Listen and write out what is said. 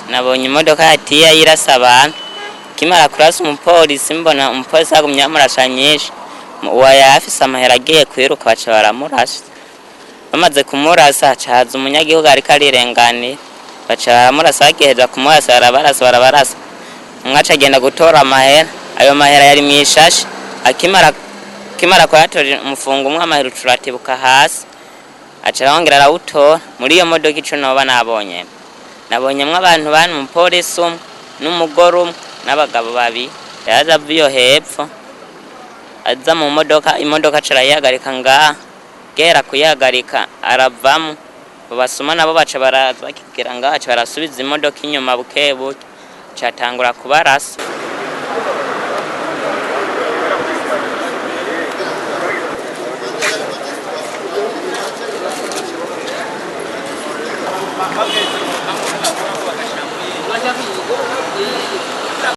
Nabonye imodoka yatiye irasa abantu. Kimara kurasa umupolisi, mbona umupolisi agumye amurasha nyinshi. Uwo afise amahera agiye kwiruka, baca baramurasa. Bamaze kumurasa, haca haza umunyagihugu ariko arirenganira, baca baramurasa. Bagiheza kumurasa, barabarasa, barabarasa. Umwe aca agenda gutora amahera. Ayo mahera yari mw'ishashe. Akimara kuyatora, umufungo umwe amahera uca uratibuka hasi, aca arongera arawutora muri iyo modoka. Ico noba nabonye, nabonyemwo abantu bane: umupolisi umwe n'umugore umwe n'abagabo babiri. Yaje ava iyo hepfo, aza mu modoka. Imodoka aca arayihagarika ngaha. Gera kuyihagarika, aravamo. Basuma nabo baca baraza. Bakigera ngaha, baca barasubiza imodoka inyuma buke buke, catangura kubarasa.